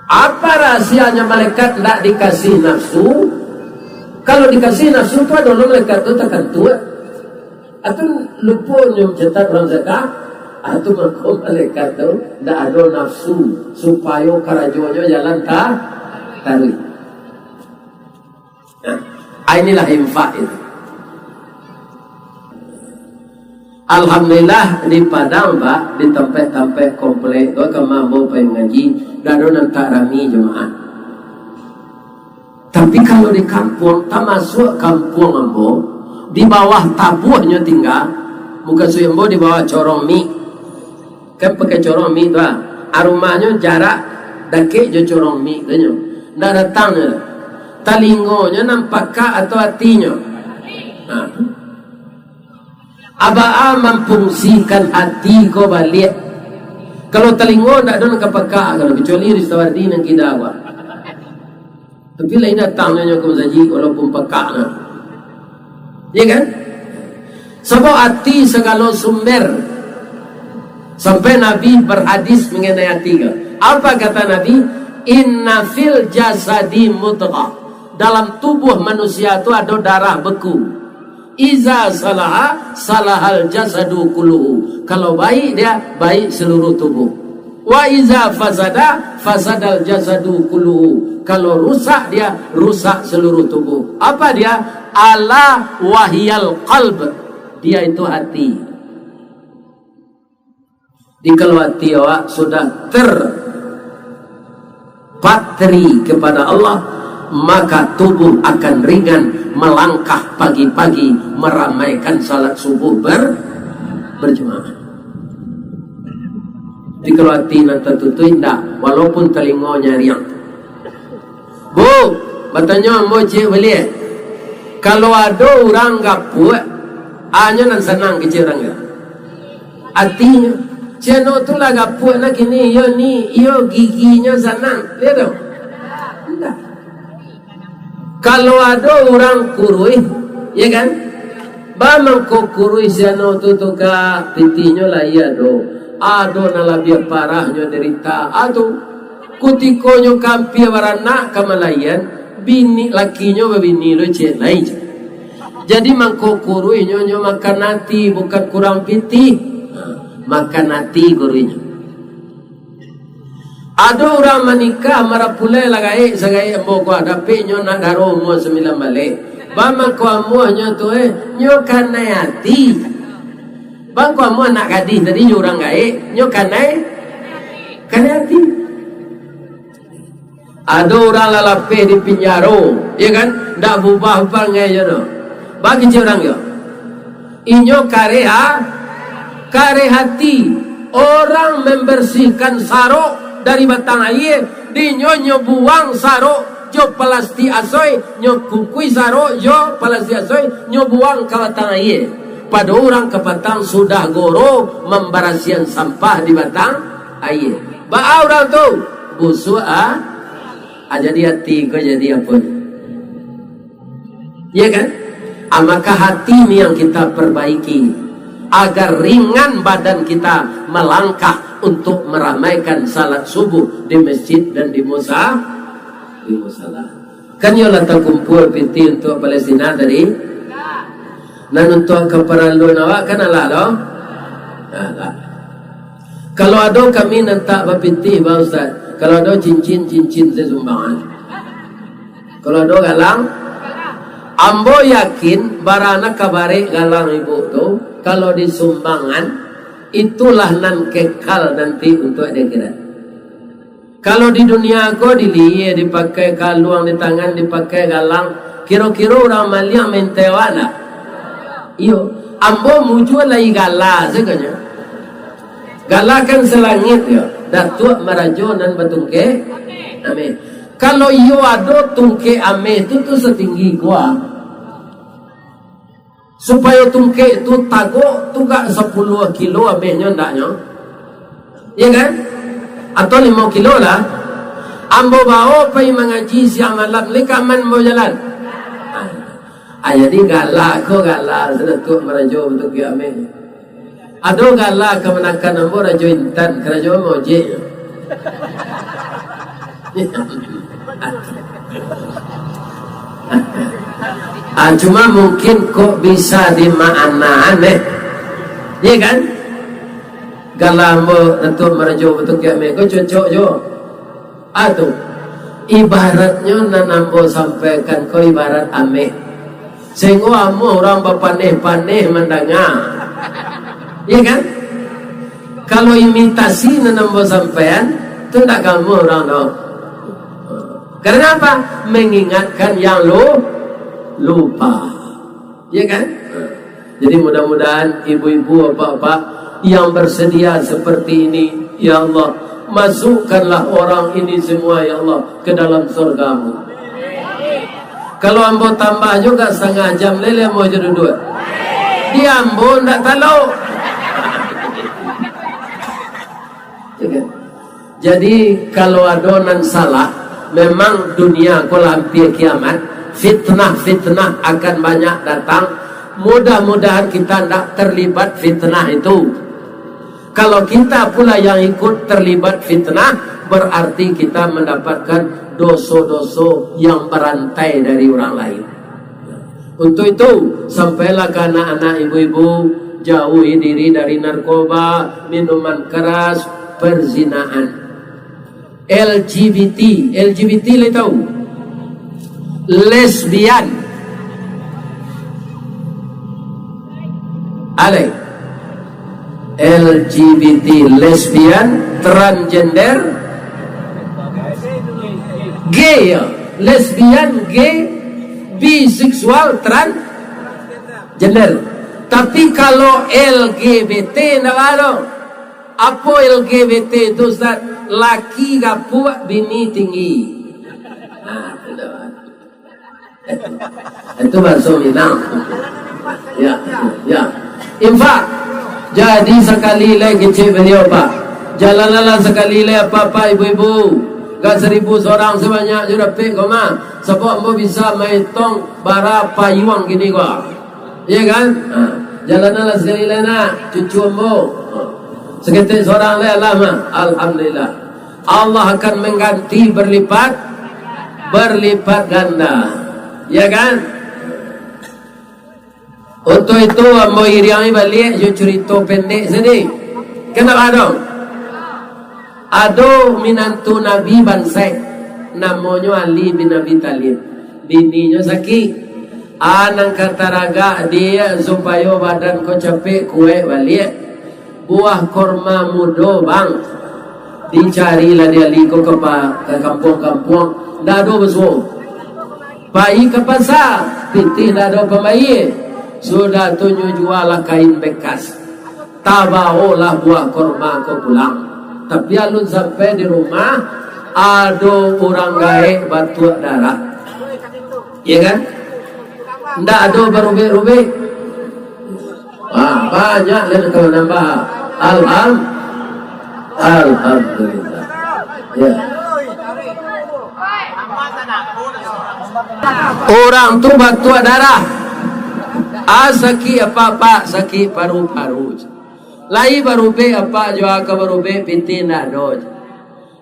Apa rahasianya malaikat ndak dikasih nafsu? Kalau dikasih nafsu tu, ado lo malaikat tu takantut. Atau lupo nyo mancatat urang zakah, atau mangko malaikat tu ndak ado nafsu, supayo karajonyo jalan ta-, taruih. Nah, inilah infak itu. Alhamdulillah, di Padang, Pak, di tampek-tampek komplek tu, kama ambo pai mangaji, dak ado nan tak rami jamaah. Tapi kalau di kampuang, tamasuak kampuang ambo, di bawah tabuahnyo tingga, mukasuik ambo di bawah corong mik. Kan pakai corong mik tu, ah. Ah, rumahnyo jarak dakek jo corong mik tu nyo. Ndak datang nyo. Talingonyo nan pakak atau atinyo? Nah. Abaa mamfungsikan ati ko baliak. Kalau talingo ndak ado nan ka pakak, kalau kecuali Ristawardi nan kida awak. Tapi lain datang nyo ka masajik walaupun pakak nah. Ya kan? Sabab ati sagalo sumber. Sampai Nabi berhadis mengenai ati ko. Apa kata Nabi? "Inna fil jasadi mudghah." Dalam tubuh manusia tu ado darah beku. "Iza salaha, salahal jasadu kulluhu." Kalau baik dia, baik seluruh tubuh. "Wa iza fasada, fasadal jasadu kulluhu." Kalau rusak dia, rusak seluruh tubuh. Apa dia? "Ala wahiyal qalb." Dia itu hati. Jikalau ati awak sudah terpatri kepada Allah, maka tubuh akan ringan melangkah pagi-pagi meramaikan salat subuh ber-, berjamaah. Jikalau ati nan tatutuik, indak, walaupun talingo nyariang. Bu, batanyo ambo ciek baliak. Kalau ado urang gapuak, anyo nan sanang kecek urang tu. Atinyo, ciek no tu lah gapuak nah kini, iyo ni, iyo giginyo sanang. Lihat tu. Indak. Kalau ado urang kuruih, ya kan? Ba mangko kuruih siano tu, tu ka pitihnyo lah, iyo ado. Ado nan labiah parahnyo derita. Ah, tu. Kutiko nyo ka ampia baranak ka malaian, bini lakinyo babini lo ciek lai. Jadi mangko kuruihnyo nyo makan ati, bukan kurang pitih. Makan ati kuruihnyo. Ado urang manikah marapulai lah gaek sagaek ambo ko, dapek nyo nak daro umua sambilan baleh. Ba mangko amuahnyo tu, eh, nyo kanai ati. Ba mangko amuah anak gadih tadi jo urang gaek, nyo kanai, kanai ati. Ado urang lah lapeh di pinjaro, ya kan? Ndak bubah pangai jo no. Ba kecek urang yo. Inyo kareh ha-, kareh ati. Orang membersihkan sarok dari batang aia, dinyo nyo buang sarok jo palastik asoi, nyo kukui sarok jo palastik asoi, nyo buang ka batang aia. Pado urang kapatang sudah goro mambarasihan sampah di batang aia. Baa urang tu? Busuak, ah? Ah, jadi ati ko jadi apo? Ya kan? Ah, maka hati ni yang kita perbaiki agar ringan badan kita melangkah untuk meramaikan salat subuh di masjid dan di musa-, di musala. Kan iyo lah takumpul pitih untuak Palestina tadi? Nan untuak kaparaluan awak kan alah doh? Alah. Kalau ado kami nan tak bapitih, ba Ustaz. Kalau ado cincin, cincin se sumbangan. Kalau ado galang, ambo yakin bara nan ka barek galang ibu tu, kalau disumbangan, itulah nan kekal nanti untuak di akhirat. Kalau di dunia ko dilihia, dipakai kaluang di tangan, dipakai galang, kiro-kiro urang maliang maintai awak ndak? Iyo, ambo mujua lai gala sakonyo. Gala kan salangit yo, Datuak Marajo nan batungkek ameh. Kalau iyo ado tungkek ameh tu, tu satinggi gua. Supayo tungkek tu tagok, tu gak sapuluah kilo abehnyo ndaknyo? Iya kan? Atau limo kilo lah. Ambo bawo pai mangaji siang malam, lekaman ambo jalan. Ah, jadi gala ko gala, sudah tu marajo batungkek ameh. Ado gala kamanakan ambo Rajo Intan, karajo mojek. Ah, cuma mungkin kok bisa dimaknaan, eh. Iya kan? Gala ambo Datuk Marajo Batu Kiameh ko cocok jo. Ah, tu. Ibaratnyo nan ambo sampaikan ko ibarat ameh. Sehinggo amuah urang bapaneh-paneh mandanga. Iya kan? Kalau imitasi nan ambo sampaian, tu ndak ka amuah urang doh. Karena apa? Mengingatkan yang lu-, lupa. Iya kan? Jadi mudah-mudahan ibu-ibu, bapak-bapak yang bersedia seperti ini, ya Allah, masukkanlah orang ini semua, ya Allah, ke dalam surga-Mu. Kalau ambo tambah juga setengah jam, lele ambo je duduk. Di ambo ndak talok. Jadi, kalau ado nan salah, memang dunia ko lah ampia kiamat, fitnah-fitnah akan banyak datang. Mudah-mudahan kita ndak terlibat fitnah itu. Kalau kita pula yang ikut terlibat fitnah, berarti kita mendapatkan doso-doso yang berantai dari orang lain. Untuk itu, sampailah ka anak-anak, ibu-ibu, jauhi diri dari narkoba, minuman keras, perzinaan. L G B T, L G B T lai tahu? Lesbian. Alai. L G B T, lesbian, transgender, gay, ya. Lesbian, gay, biseksual, transgender. Tapi kalau L G B T, ndak ado. Apo L G B T tu, Ustaz? Laki gapuak, bini tinggi. Nah, itu dah. Itu bahaso Minang. Ya, ya. Infak. Jadi sakali lai kecek baliau, Pak. Jalanlah sakali lai, apak-apak, ibu-ibu. Gak seribu sorang sabanyak jo dapek ko mah. Sabab ambo bisa maetong bara payuang kini ko. Iya kan? Ha. Jalanlah sakali lai nak, cucu ambo. Ha. Saketek sorang lai lah mah. Alhamdulillah. Allah akan mengganti berlipat, berlipat ganda. Ya kan? Untuk itu, ambo iriangi baliak jo curito pendek sajo. Kenapa dong? Ado minantu Nabi bansaik, namonyo Ali bin Abi Thalib. Bininyo sakik. A nan ka taragak diak supayo badan ko capek kuaik baliak. Buah korma mudo, Bang. Dicarilah di Ali ko ka pa-, ka kampuang-kampuang, ndak ado basuo. Pai ka pasa, pitih ndak ado pambayie. Sudah tu nyo jualah kain bekas. Tabaolah buah korma ko pulang. Tapi alun sampai di rumah, ado urang gaek batuak darah. Iya kan? Ndak ado barubek-rubek. Wah, banyak lah kalau nambah. Alham-, Alhamdulillah. Ya. Urang tu batuak darah. A sakik apak-apak, sakik paru-paru. Lai barubek apak jo a ka barubek, pitih ndak ado.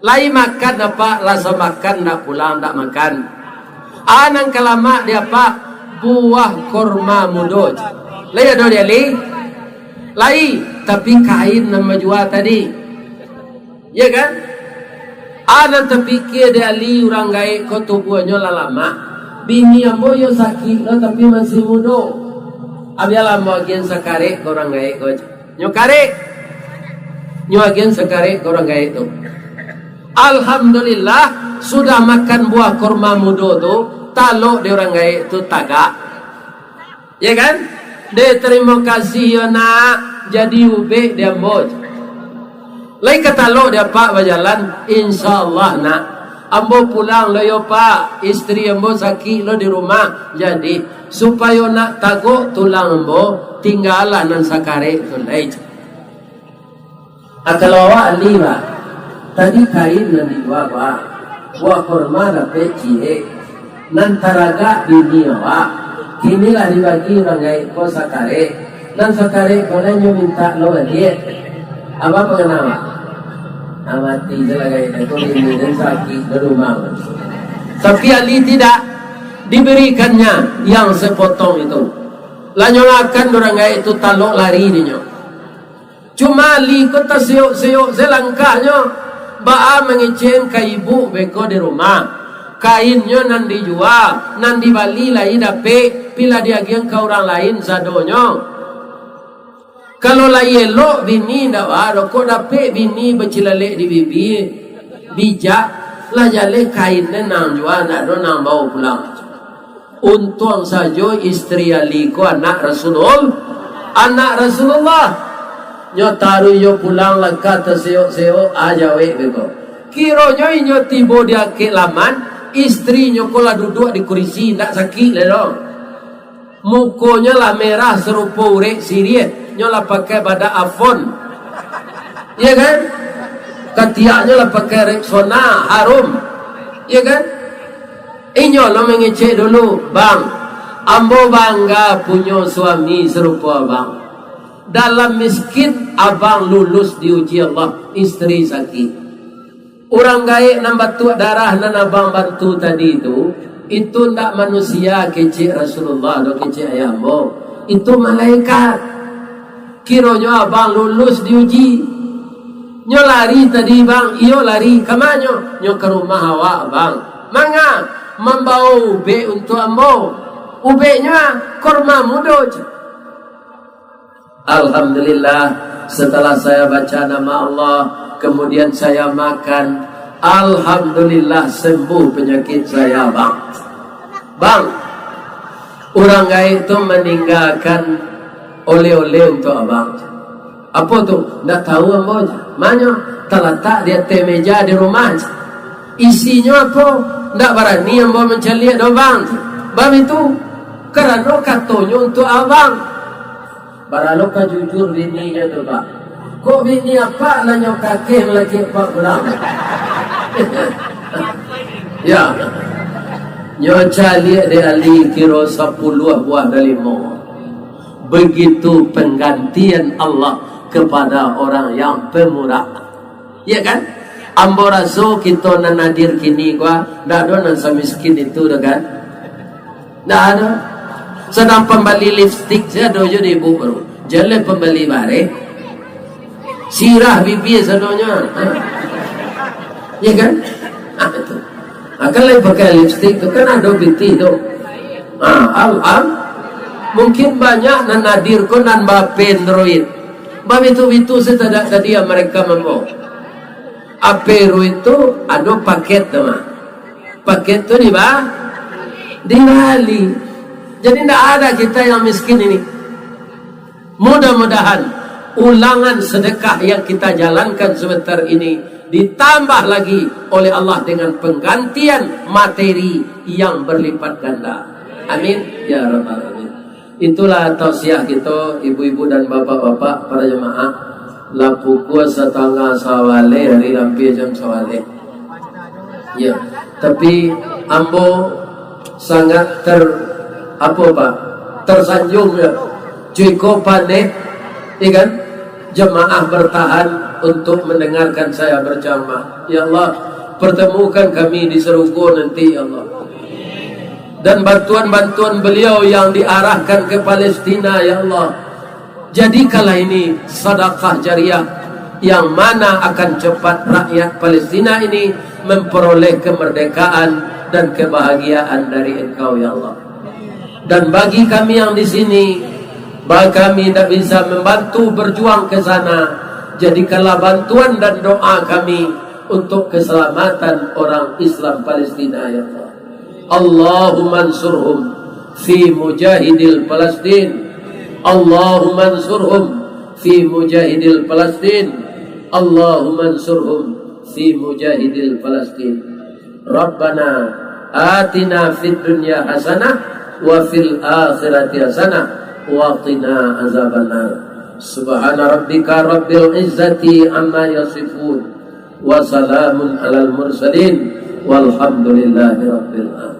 Lai makan apak, lah samakan ndak pulang, ndak makan. A nan ka lamak di apak, buah korma mudo. Lai ado di Ali? Lai, tapi kain nan bajua tadi. Iya kan? A nan tapikia di Ali, urang gaek ko tubuahnyo lah lamak. Bini ambo iyo sakik lo, tapi masih mudo. A bialah ambo agiahan sakarek ka urang gaek ko. Nyo karek. Nyo agiahan sakarek ka urang gaek tu. Alhamdulillah, sudah makan buah korma mudo tu, talok di urang gaek tu tagak. Ya kan? Dek, tarimo kasih yo nak, jadi ubek di ambo. Lai ka talok di apak bajalan, insya Allah nak. Ambo pulang lo yo, Pak, istri ambo sakik lo di rumah. Jadi, supayo nak tagok tulang ambo, tinggalah nan sakarek tu lai. Ah, kalau awak Ali, Pak, tadi kain nan dijua, Pak, buah korma dapek ciek, nan taragak bini awak, kini lah dibagi urang gaek ko sakarek, nan sakarek ko lai nyo mintak lo baliak. Apak pangana, Pak? Ah, mati se lah gaek ko, bini den sakik di rumah. Tapi Ali tidak, diberikannya yang sepotong itu. Lah nyo makan urang gaek tu, talok lari dinyo. Cuma Ali ko taseyok-seyok se langkahnyo, baa mangecek ka ibuk beko di rumah. Kainnyo nan dijua, nan dibali lai dapek, pi lah diagiahan ka urang lain sadonyo. Kalau lai elok bini, ndak baa doh, kok dapek bini bacilalek di bibia, bijak, lah jaleh kainnyo nan jua, ndak ado nan bao pulang. Untuang sajo istri Ali ko anak Rasulul-, anak Rasulullah. Nyo taruih nyo pulang langkah taseyok-seyok, ah, jawek beko. Kironyo inyo tibo di akek laman, istrinyo ko lah duduak di kurisi, indak sakik lai doh. Mukonyo lah merah sarupo urek siriah, nyo lah pakai badak Avon. Iya kan? Katiaknyo lah pakai Rexona, harum. Iya kan? Inyo lo mangecek dulu, "Bang, ambo bangga punyo suami sarupo abang. Dalam miskin, abang lulus diuji Allah, istri sakik." Urang gaek nan batuak darah nan abang bantu tadi tu, itu ndak manusia, kecek Rasulullah doh, kecek ayah ambo. Itu malaikat. Kironyo abang lulus diuji. Nyo lari tadi, Bang. Iyo, lari. Ka manyo? Nyo ka rumah awak, Bang. Manga? Mambawa ubek untuak ambo. Ubeknyo, ah, korma mudo, cek. Alhamdulillah, setelah saya baca nama Allah, kemudian saya makan, alhamdulillah, sembuh penyakit saya, Bang. Bang, urang gaek tu maninggakan oleh-oleh untuak abang. Apo tu? Ndak tahu ambo, cek. Manyo? Talatak di ateh meja di rumah, cek. Isinyo apo? Ndak barani ambo mancaliak doh, Bang, cek. Bab itu, karano katonyo untuak abang. Baralo ka jujur bininyo tu, Pak. Kok bini apak lah nyo kakeh malakek apak pulang? Ya. Nyo caliak dek Ali kiro sapuluah buah dalimo. Begitu penggantian Allah kepada orang yang pemurah. Ya kan? Ambo raso kito nan hadir kini ko, ndak ado nan samiskin itu doh kan? Ndak ado. Sadang pambali lipstik se ado jo di ibu baru. Jan lah pambali bareh. Sirah bibia sadonyo. Ha? Ya kan? Ha, itu. Ha, kan lai pakai lipstik tu, kan ado pitih tu. Ha, al-, al-, mungkin banyak nan hadir ko nan ba-Android. Babitu-bitu se tadak tadi mereka mambawa. Android tu ado paket tu mah. Paket tu di ba-, dibali. Jadi ndak ada kita yang miskin ini. Mudah-mudahan ulangan sedekah yang kita jalankan sebentar ini ditambah lagi oleh Allah dengan penggantian materi yang berlipat ganda. Amin ya rabbal alamin. Itulah tausiah kito, ibu-ibu dan bapak-bapak, para jemaah. Lah pukua satangah sawaleh, hari lampia jam sawaleh. Ya, tapi ambo sangat ter-, apo, Pak? Tersanjung, ya. Cukup panek, ya kan? Jemaah bertahan untuk mendengarkan saya berceramah. Ya Allah, pertemukan kami di sarugo nanti, ya Allah. Dan bantuan-bantuan beliau yang diarahkan ke Palestina, ya Allah, jadikanlah ini sadakah jariah yang mana akan cepat rakyat Palestina ini memperoleh kemerdekaan dan kebahagiaan dari Engkau, ya Allah. Dan bagi kami yang di sini, bagi kami tidak bisa membantu berjuang ke sana, jadikanlah bantuan dan doa kami untuk keselamatan orang Islam Palestina, ya Allah. Allahumma ansurhum fi mujahidil Palestin. Allahumma ansurhum fi mujahidil Palestin. Allahumma ansurhum fi mujahidil Palestin. Rabbana atina fid dunya hasanah wa fil akhirati hasanah wa qina azabannar. Subhana rabbika rabbil izzati amma yasifun. Wa salamun alal mursalin. Walhamdulillahi rabbil alamin.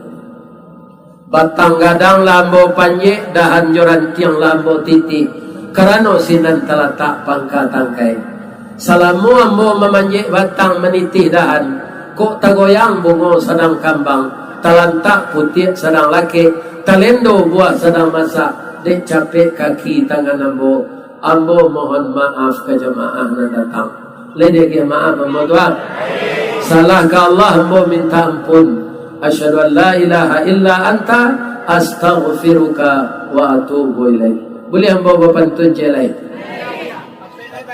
Batang gadang lah ambo panjek, dahan jo rantiang lah ambo titih, karano sinan talatak pangka tangkai. Salamo ambo mamanjek batang, manitih dahan, kok tagoyang bungo sadang kambang, talantak putiak sadang lakek, talendo buah sadang masak, dek capek kaki tangan ambo. Ambo mohon maaf ka jamaah nan datang. Lai diagiah maaf ambo tu, ah? Salah ka Allah, ambo minta ampun. Asyhadu an la ilaha illa anta, astaghfiruka wa atubu ilaik. Buliah ambo bapantun ciek lai?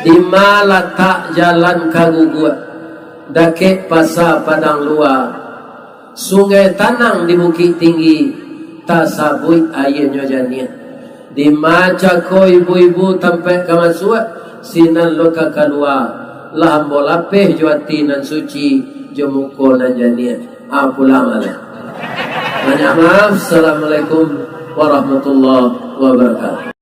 Dima latak jalan ka Guguak, dakek Pasa Padang Lua, sungai tanang di Bukik Tinggi, tasabuik aianyo janiah. Dima cako ibu-ibu tampaik ka masuak, sinan lo ka kalua, lah ambo lapeh jo ati nan suci, jo muko nan janiah. Ah, pulang lah. Banyak maaf. Assalamualaikum warahmatullahi wabarakatuh.